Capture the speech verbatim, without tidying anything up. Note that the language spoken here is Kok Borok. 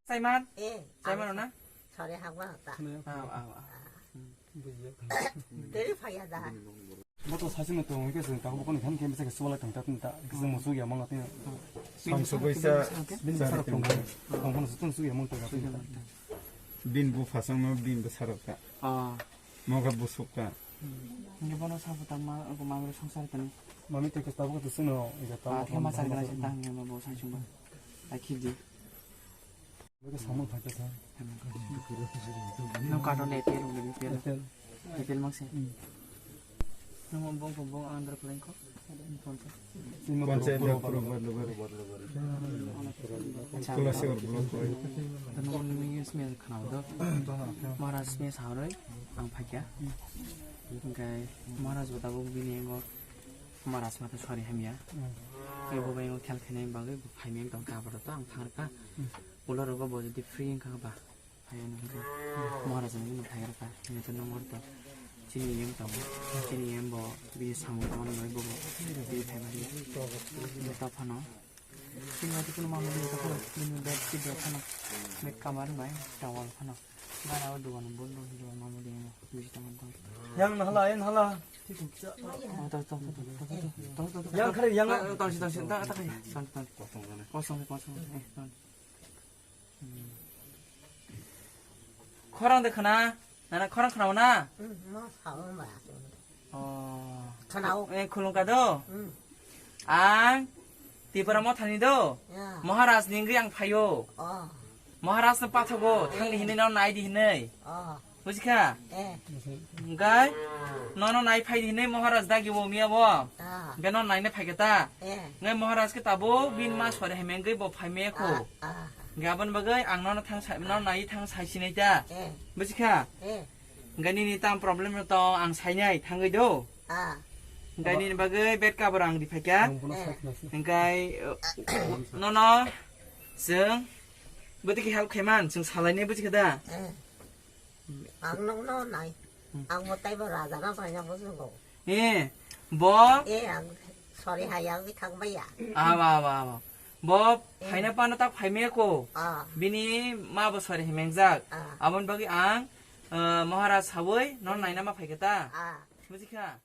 Saiman? Eh, Saiman ang na? Sore hagwa ta. Aw, aw, aw. Bujiya. Teri phaya da. Bo to sasi no tong ke sing ta bo kon khan ke bisa ke sola tang ta ta ke sing mo su ya mang ta. Sang su bai sa. Bin sa tong. Tong kon su tong su ya mang ta. Bin bu phasang no bin bu sarap ta. Ah. Moga busuk ta. Ni bono sabu ta ma ko ma songsar tani. Mami te ke ta bo to suno ya ta. Ah, thema sar gana sita ngi ma bo sa chungba. Akhi di. Bwkha samung phaikha kha. Nung kato ne apple, apple. Apple. Apple mang se. Hmm. Nung bong bong bong andro khlai kho. Panchayat block, block, block, block. Acha. Tulasi or block koi. Nung ni smell khana do. Maharaj smell sarai ang phaikha. Engkai Maharaj bota bo bini engo Maharaj mata sori hamya. Hmm. Kebo bai engo khel khainai bagwi bo phaimeng tong ka boro to ang thangrwkha. Hmm. Ulo rogo bo jodi free wngkha ba, phai ano hwnkhe Maharaj ni thai rwkha, hwnkhe to nang orto chini yem tongo, chini yem bo bini samung tangmani bagwi bo bini thai mani. Hwnkhe to phano chini mati kuno mamung tongkha, bini bed sheet rok phano, bed cover bai towel phano, gara o dogan bondo hinwi mamung tongkha, buji tongkha. Yang nahala, yang nahala. Oh, to, to, to. Yang khare, yang. Ah, tongsi, tongsi, ta, ta, ta, ta, ta. Kosong, kosong, eh, tong. Khorang de khana, nana khorang khana na? Hmm, no, sao ma. Oh. Khana o. Eh, khulung ka do? Hmm. Ang Tipra Mothani do. Ya. Maharaj ni wngwi ang phaio. Oh. Maharaj no pathogo, thang di hinwi no nai di hinwi. Oh. Bujikha? Eh. Engkai nono nai phai hinwi Maharaj dagi bo miya bo. Ah. Engkai nono naina phaikha ta. Eh. Engkai Maharaj khe tabuk bini ma sori hai mengwi bo phai maya kho. Ah, ah. Engkai aboni bagwi ang nono thang sai, nono nai thang sai sinai ta. Eh. Bujikha? Eh. Engkai nini tam problem no to ang sainai thangwi do. Ah. Engkai nini bagwi bed cover ang ri phaikha. Engkai, uh, nono chwng bwtwi khe help khaiman chwng salainai bujikha da. Eh. Ang nokno nai. Hmm. Ang bo taibo raja no paina bo sugo. Eh, bo? Eh, ang sorry hai ang bi thang baya. Aba, aba, aba. Bo phaina pano tak phaimaya ko. Ah. Bini ma bo sorry hai mengjak. Ah. Aboni bagwi ang, eh, Maharaj sawi non naina ma phaikha ta. Ah. Bujikha?